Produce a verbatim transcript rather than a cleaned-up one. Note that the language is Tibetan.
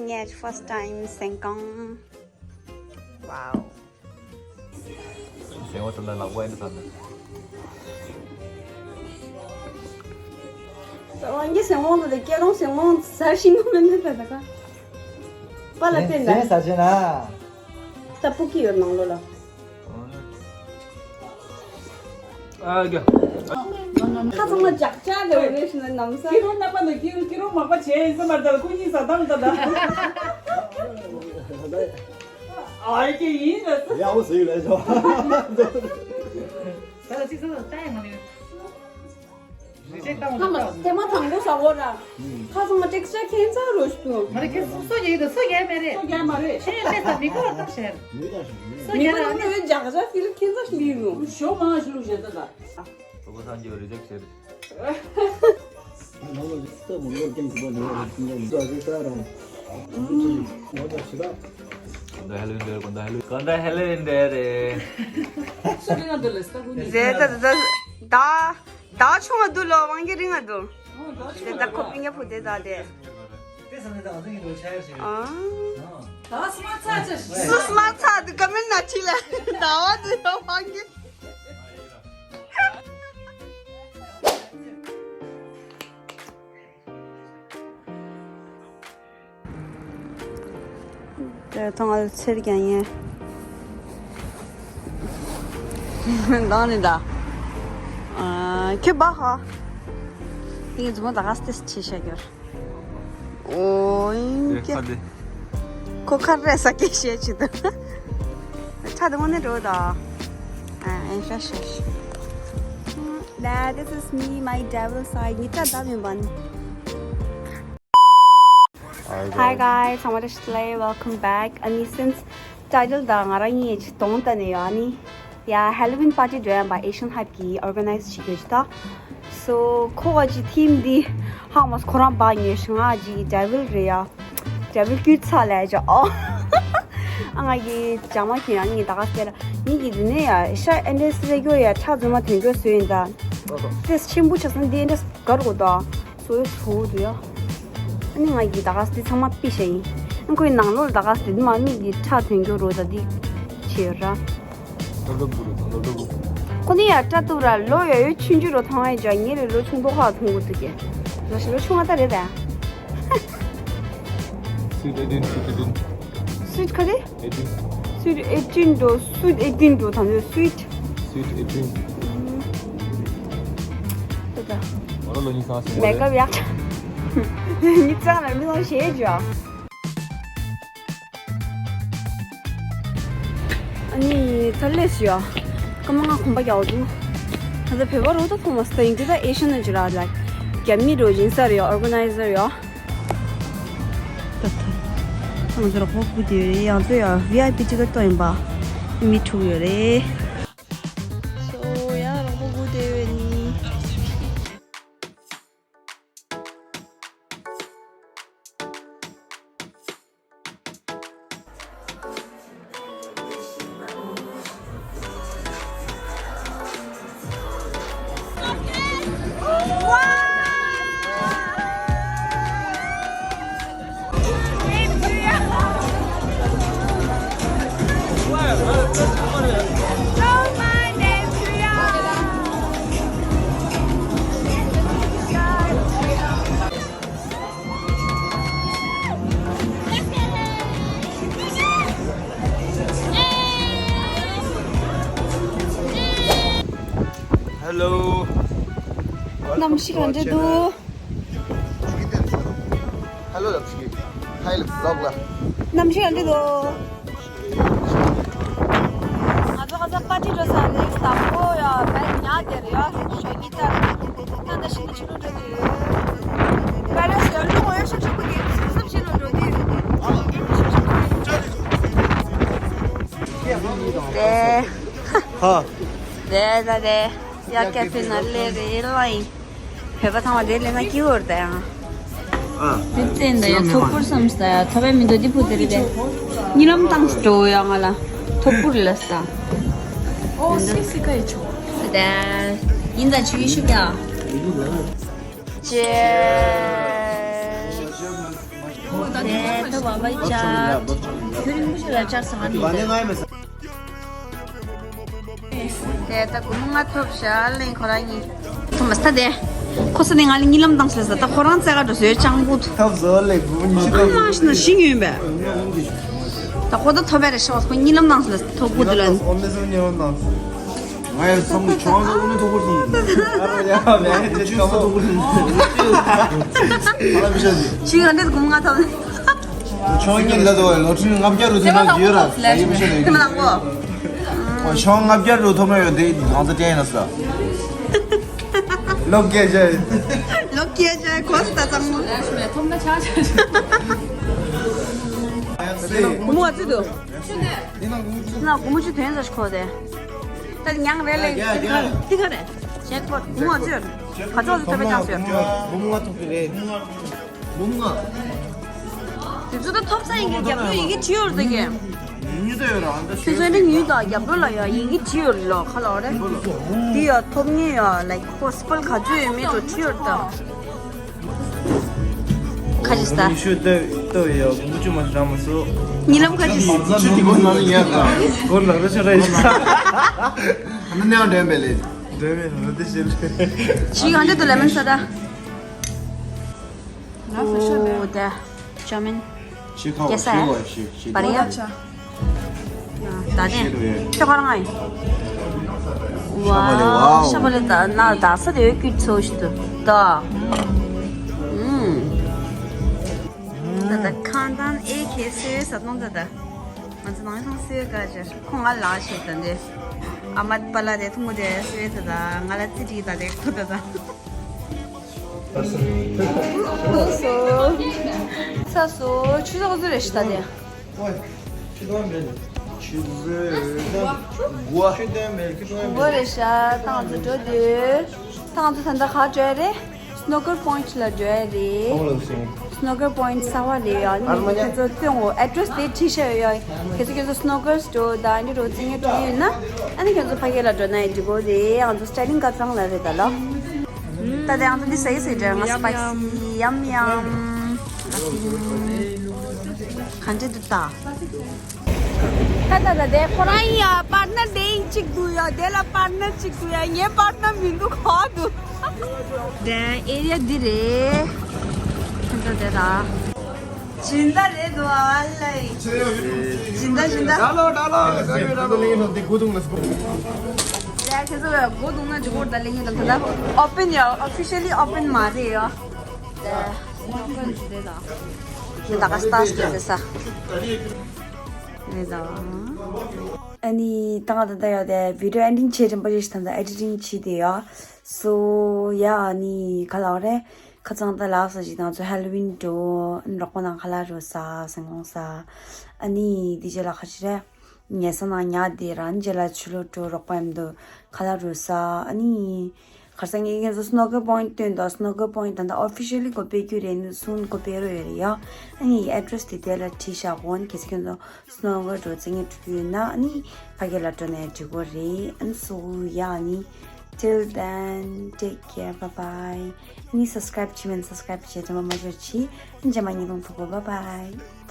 ངས་first time སེམས་ཁམས། Wow. སེམས་པ་ཐོབ་ན་ལག་པ་ཨེ་འདྲ་ཐོབ་ན། རང་གི་སེམས་དབང་དུ་དེ་སྐྱེ་རུང་སེམས་དབང་ཟ་ཤིང་མི་འདུག་ད་ད་ག་པ་ལ་བརྟེན་ད། ཟ་བྱས་ན། ད་སྤུ་གི་ཡོད་ནང་ལོ་ལ། ཨ་རྒྱ། ཁ་ཚང་མ་ཇག་ཇག་ལེ་རེ་ཤི་ན་ནམ་ས། ཀི་རོ་ནག་པ་ན་ཀི་རོ་ཀི་རོ་མག་པ་བྱས་ཡིན་ས་མ་རེད་ད་ལ་ཁོ་གཉིས་ཟ་དང་ད་ད། ཨའི་ཀེ་ཡིན་ད་ས། ཡ་འོ་ཟེར་ལེ་ཆོ། ད་ལ་ཅིག་ས་ད་ཡ་མ་ནི། ཁ་མ་དེ་མ་དང་པོ་ཟ་འོ་ར། ཁ་ཚང་མ་ཏེག་སི་ཅར་ཁྱད་མཚར་རོ་ཞིག་འདུག་མ་རེད་ཁྱེད་སོ་སོ་ཡིན་དུ་སོ་ཡས་མེད་རེད། སོ་ཡས་མ་རེད། ཤེས་ཡོན་ཏེ་ས་མི་གོ་བར་ཐག་ཤེར། སོ་མི་ཡས་གོ་ར་ནང་ནས་ཇག་ཇག་ཕིལ་ཁྱད་མཚར་ཞིག་ཡིན་རུང་། ཞོ་མང་ཞིག་ལུགས་བྱེད་ད་ད། སོ་སོ་སང་རྒྱུ་རི་ཇེག་ཤེར། ནང་ལ་ས་མོ་ལོར་ཀྱང་གི་བ་ནི་བ་ཀྱང་གི་བ་ཟེར་ས་རང་། ང་ད་ཤི་ར། གོན་ད་ཧེ་ལོ་ཝིན་ཌེ་རེད། གོན་ད་ཧེ་ལོ་གོན་ད་ཧེ་ལོ་ཝིན་ཌེ་རེད། སོ་རི་ང་འདི་ལ་ས་ཀུ་ནི་ཟེར་ད་ད་ད། ད་ཆུང་བ་འདུག་ལོ་དབང་གི་རིང་ང་འདུག་དེ་ད་ཁོ་པིང་ཡ་ཕུ་དེ་ད་དེ། ཨ། ད་སྨ་ཚ་ཆ་ཤི། སུ་སྨ་ཚ་འདི་ཀ་མེན་ན་ཆི་ལ་ད་བ་དེ་ཡ་དབང་གི། དེ་ཐོང་ཨ་ཚེར་ཀྱང་ཡིན། འདང་ནི་ད། ཨ། ཁྱོད་བ་ཧ། ཡིན་རྫུན་མ་ད་ག་སྟེ་ཆེ་ཤ་གྱོར། ཨོ་ཡིན་ཀྱེ། ཁོ་ཁར་རེ་ས་ཀྱེ་ཤེ་ཆི་ད། ཁྲ་དེ་མོ་ནི་འགྲོ་ད། ཨ་ཨེ་ཤ་ཤ་ཤ། That this is me, my devil side. ཉི་ད་ད་མིན་བན། Hi guys, how are you today? Welcome back. ཨ་ནི་since title དང་ང་རང་གཉིས་ཀྱི་གདོང་ལྟ་ནས་ཡོད། ཨ་ནི་ཡ་Halloween party འགྲོ་ཡ་པ་Asian Hype གི་organize བྱེད་དགོས་ཅི་ད། So ཁོ་བ་ཅི་theme འདི་ཧ་མ་ཁོ་རང་བ་ཉོས་ཤི། ང་ཅི་devil རེད་ཡ། devil སྐྱུར་ཚ་ལས་ཅི་ཨོ། ཨ་ང་གི་ཇ་མ་ཁྱེད་རང་གཉིས་ད་ག་སྟེ་ར་ཉིད་ཀྱི་འདི་ནས་ཡ་ཤ་ཨེ་འདྲས་སེ་རྒྱོ་ཡ་ཁྲག་རྫུན་མ་དོན་འགྱོ་སོ་ཡིན་ད། ཏེས་ཆེན་པོ་ཆགས་སོང་འདི་ཨེ་འདྲས་གར་གོ་ད། སོ་ཡོ་ཚོ་དུ་ཡ། ཨ་ནི་ང་གི་ད་ག་སྟེ་ཚང་མ་པི་ཤ་ཡིན། ཨ་ཁོའི་ནང་ལོགས་ད་ག་སྟེ་འདི་མ་མིག་གི་ཁྲག་དོན་འགྱོ་རོ་ད་འདི་ཆེ་ཡོད་ར། ལོ་ལོ་བུ་རུ་དང་ལོ་ལོ་བུ། ཁོ་ནི་ཡ་སྐྲ་གཏུབ་ར་ལོ་ཡ་ཡོད་ཆུང་ཆུང་རོ་ཐང་ཡ་ཇ་ཉེ་རེ་ལོ་ཆུང་དོ་ཧ་ཐུང་གོ་ཐུ་གེ། ལོ་ཞིག་ལོ་ཆུང་ང་ད་རེད་ད། སུད་ཨེ་ཏིན་སུད་ཨེ་ཏིན། སུད་ག་རེ། ཨེ་ཏིན། སུད་ཨེ་ཏིན་འགྲོ་སུད་ཨེ་ཏིན་འགྲོ་དང་ནི་སུད། སུད་ཨེ་ཏིན། ད་ད། ང་རང་ལོ་ཉི་ཤུ་རྩ་གསུམ་མེ་ཀབ་ཡག་ཉི་ཤུ་རྩ་གསུམ་ལ་མི་ཚང་ཞེ་ཅོ། ཨ་ནི་ད་ལས་ཞུ་ཡ། སྐར་མ་ལྔ་གོམ་པ་རྒྱག་འདུག་ད་ལྟ་བོད་པ་རོ་ད་ཐོང་མ་སྟེ་ཡིན་གྱི་ད་ཨེ་ཤི་ན་ཇི་ར་ལ་རྒྱ་མི་རོ་ཡིན་ས་རེད་ཡ། ཨོར་ག་ནའི་ཛར་ཡ། ད་ད་ང་ཚོ་རོགས་པ་བུ་དེ་ཡོད་རེད། ཡང་ཚོ་ཡ་ཝི་ཨའི་པི་ཊི་ཀེ་ཊི་ཐོག་ཡིན་པ་མི་དྲུག་ཡོད་རེད། སོ་ཡ་རོགས་པ་བུ་དེ་ཡོད་ནི། Hello. གནམ་གཤིས་ག་འདྲ་འདུག Hello ལབ་ཞིག Hi ལབ་ལོག་ལ། གནམ་གཤིས་ག་འདྲ་འདུག་ང་ཚོ་ཁ་སང་པར་ཊི་འགྲོ་ས་ནེག་སི་དང་པོ་ཡ་བལ་ཉག་གེ་རེ་ཡ་ཞོ་ཉི་ཙར་ད་ད་ཤི་ན་ཤི་ལོ་འགྲོ་དུས་པེ་ལེ་སི་ཡ་ལུ་ངོ་ཡ་ཤོ་ཤོ་པོ་གི་སུ་སུབ་ཤི་ལོ་འགྲོ་དུས་ཧ། དེ་ད་དེ་ཡ་ཀེ་ཕེ་ན་ལེ་རེ་ལ་ཡིན། བོད་པ་ཚང་མ་འདིར་སླེབས་ན་སྐྱིད་པོ་རེད་ད་ཡང་། ཨ། དེ་བཙན་ད་ཡང་ཐོབ་པུར་བསམ་ས་ཡ་ཐོབ་པའི་མི་འདུག་འདི་བུ་དེ་རེད་དེ། གཉིད་ལམ་བཏང་སི་འགྲོ་ཡ་ང་ལ་ཐོབ་པུར་ལ་ས། ཨོ་སི་སི་ཀ་ཡི་ཆོ། ད་ཡིན་ད་ཆུ་ཡི་ཤུ་ཀྱ། ཅེ། དེ་ད་བ་བ་ཅག་ཁྱོད་རིང་པོ་ཞིག་ལ་བཅར་སོང་ཨ་ནི། དེ་ད་སྒོར་མོ་ལྔ་ཐོབ་ཤག་ལེན་ཁོ་རང་གཉིས། ཐོབ་མ་ས་དེ། ཁོ་ས་ནས་ང་ལ་གཉིད་ལམ་བཏང་སོང་ལ་ས། ད་ཁོ་རང་བཙལ་ག་འགྲོ་སོང་ཅང་པོ་དུ། ཐབས་བཟོ་ལས་སྒོར་མོ་ཉི་ཤུ་ཐོབ། ཁོ་མ་ཤི་ན་ཤི་ཡོད་པས། ད་ཁོ་ད་ཐོབ་པ་རེད་ཤག་ཁོ་གཉིད་ལམ་བཏང་སོང་ལ་ས་ཐོབ་དགོས་འདུག་ལ་ནི། ཨོ་མེ་སོང་གཉིད་ལམ་བཏང་སོང་། ང་ཡང་བསམ་གི་ཆུང་ཆུང་ནས་ཐོག་པར་སོང་། ཨ་རོ་ཡ་ཡ་ཅེ་ཅེ་ཐོག་པར་སོང་། ཨ་ལ་མི་ཤེས་ཟིག་ཞིག་ཡང་འདྲེ་དགུང་ང་ཐོབ་ནས། ཆུང་ངུ་ལ་དོ་ལོ་ཁྲི་ལྔ་བརྒྱ་རུ་ཐོན་ན་ཡོད་ར། ཡ་ཡི་མི་ཤེས་ནས། དེ་མ་ལགས་གོ། ཆུང་ལྔ་བརྒྱ་རུ་ཐོབ་ན་ཡོད་དེ་ང་ཚོ་ཅན་ཡིན་ན་ས། ལོ་སྐད་ཆ། ལོ་སྐད་ཆ་གོ་ས་ད་ཚང་མ། ཐོབ་ན་ཆ་ཆ་ཆ། དགུང་ལོ་ཙི་དུ། ན་དགུང་ལོ་ཅི་དོན་ཟ་ཤི་ཁོ་དེ། ད་ཉང་རེ་ལེ། ཏི་ཁ་རེ། ཞེ་ཁོ་དགུང་ལོ་ཅི་ཡོད། ག་ཚོད་ཚོད་ཐོབ་པ་ཅང་སོ། སྒོར་མོ་ལྔ་ཐོབ་ཀྱི་རེད། སྒོར་མོ་ལྔ། དེ་ཚོ་ད་ཐོབ་ས་ཡིན་གྱི་རྒྱབ་ལོགས་ཡི་གེ་བྲིས་ཡོད་རེད་ད་གི། ཉུས་ད་ཡོད་ར་ཨ་འདྲ་ཁྱོད་ཚོ་འདྲ་ཉུས་ད་རྒྱབ་ལོགས་ལ་ཡ་ཡི་གེ་བྲིས་ཡོད་རེད་ལོ་ཁ་ལོ་རེད། འདི་ཡ་ཐོབ་ངེས་ཡ་ལའིག་པོ་སི་པལ་ག་ཚོད་ཡོད་མེད་འགྲོ་བྲིས་ཡོད་རེད་ད། ཁ་ཅིག་ད། ཉི་ཤུ་ལྟོས་ལྟོས་ཡོད་མུ་ཅུ་མ་ཞིག་རང་མ་སོ། ཉི་ལམ་ཁ་ཅིག་ཆུ་དེ་གོ་ནང་ཡ་ད། གོ་ལག་ར་ཆ་ར་ཡ། ཨ་ནི་ནས་འདྲེན་པས་ལེ། འདྲེན་པས་ལེ་དེ་ཤེས་ལེ། ཞིག་ཨ་འདྲེ་དུ་ལེ་མོན་སོ་ད། ཨོ་དེ། ཅོ་མིན། ཤི་ཁ་ཡེ་སི་ཤི་བ་ཤི་ཤི་བ་རི་ཡ། ཤི་བ་ད་ནས། ཤི་ཁ་རང་ཨེ། ཤ་བ་ལེ། ཝའོ། ཤ་བ་ལེ་ད་ན་ད་ས་དེ་ཀུ་ཚོ་ཤི་དུ་ད། ད་ད་ཁང་ཏང་ཨེ་ཁེ་སི་ས་ཏོང་ད་ད། ང་ཚོ་ནང་ཐང་སི་ག་ཅེར་ཁོང་ང་ལ་ཤེས་ད་འདི། ཨ་མ་པ་ལ་དེ་ཐུང་གོ་དེ་སི་ད་ད་ང་ལ་ཙི་ཏི་ད་དེ་ཁོ་ད་ད། སོ་སོ། ས་སོ་ཆུ་ཚོད་ག་ཚོད་རེད་ཤི་ད་དེ། ཆུ་ཚོད་མེད། ཆུ་ཚོད་དགུ། དགུ་རེད་ཤག་ཏང་ཚོ་འགྲོ་དུས། ཏང་ཚོ་ད་ལྟ་ག་འགྲོ་ཡ་རེད། སི་ནོ་ཀར་པོ་ཡིན་ཊི་ལ་འགྲོ་ཡ་རེད། སི་ནོ་ཀར་པོ་ཡིན་ཊི་གསར་པ་རེད་ཡ། ཨ་ནི་ཁྱེད་ཚོ་སྟོན་འོ་ཨེ་ཌི་རེ་སི་དེ་བྲིས་བཞག་ཡོད་ཡ། ཁྱེད་ཚོ་ཁྱེད་ཚོ་སི་ནོ་ཀར་སི་འགྲོ་ད་ཨ་ནི་རོ་ཚིག་ངན་འགྲོ་ཡོད་ན། ཨ་ནི་ཁྱེད་ཚོ་ཕ་གི་ལ་འགྲོ་ན་ཡ་འགྲིག་གོ་རེད། ང་ཚོ་སི་ཊེ་ཌིང་ཀ་ཙང་ལ་རེད་ད་ལོ། ད་དེ་ང་ཚོ་འདི་ཟ་ཡི་ཟེར་འདྲ་ང་སི་པའི་སི་ཡམ་ཡམ། ག་འདྲ་འདུག་ད། ད་ད་ད་དེ་ཁོ་རང་ཡ་པར་ནར་དེ་ཡིན་གཅིག་འདུག་ཡ། དེ་ལ་པར་ནར་གཅིག་འདུག་ཡ། ངའི་པར་ནར་མི་འདུག་ག་འདུག་དེ་ཨེ་རི་ཡ་འདི་རེད། ད་དེ་ད། སྦྱིན་བདག་རེད་འདུག་ཨ་ལེ། སྦྱིན་བདག་སྦྱིན་བདག་ད་ལོ་ད་ལོ་ད་ལོ་ད་ལོ། ཡ་ཁྱེད་ཚོ་ལ་སྒོ་རྡུང་ན་འཇུག་གོ་ད་ལེ་ཡིན་ལ་ད་ད་ཨོ་པན་ཡ་ཨོ་ཕི་ཤལ་ལི་ཨོ་པན་མ་རེད་ཡ། དེ་ད་ད་ག་སྟ་སྟ་ཟེར་ས། རེད་ད། ཨ་ནི་ད་ང་ད་ད་ཡོད་དེ་བི་ཌི་ཡོ་ཨེ་ཌི་ཊིང་བྱེད་རིམ་པ་རེ་ཞིག་ད་ད་ཨེ་ཌི་ཊིང་བྱེད་དེ་ཡོད། སོ་ཡ་ཨ་ནི་ག་ལ་བ་རེད། ཁ་ཚང་ད་ལགས་སོ་ཞིག་ད་ང་ཚོ་ཧེ་ལོ་ཝིན་འགྲོ། ཨ་ནི་རོགས་པ་ནང་ཁ་ལག་རོ་ཟ་སེང་གོང་ཟ། ཨ་ནི་དེ་རྗེས་ལ་ཁ་ཅིག་རེད། ཉལ་ས་ནང་ཉལ་དེ་རང་རྗེས་ལ་ཆུ་ལོག་འགྲོ། རོགས་པ་མཉམ་དུ་ཁ་ལག་རོ་ཟ། ཨ་ནི། ཁར་སང་ངས་ཁྱེད་ཚོ་སི་ནོ་ཀར་པོ་ཡིན་ཊི་སྟོན་དང་། སི་ནོ་ཀར་པོ་ཡིན་ཊི་ད་ལྟ་ཨོ་ཕི་ཤལ་ལི་སྒོ་ཕྱེ་རྒྱུ་རེད། ནི་སུན་སྒོ་ཕྱེ་རོགས་ཡོད་རེད་ཡ། ཨ་ནི་ཨེ་ཌི་རེ་སི་དེ་དེ་ལ་བྲིས་བཞག་གོ། ཨ་ནི་གལ་སྲིད་ཁྱེད་ཚོ་སི་ནོ་ཀར་འགྲོ་རྩེད་མོ་རྩེ་རྒྱུ་ཡོད་ན་ཨ་ནི་ཕ་གི་ལ་འགྲོ་ནས་འགྲིག་གོ་རེད། ཨ་ནི་སོ་ཡ་ཨ་ནི། Till then, take care, bye bye. ཨ་ནི་སབ་སི་ཀ་རེབ་བྱེད་མིན་སབ་སི་ཀ་རེབ་བྱེད་དྲན་པ་མ་བརྗེད་རོགས་གྱིས། ཨ་ནི་རྗེས་མ་ཉིན་གུང་ཐུག་གོ། Bye bye.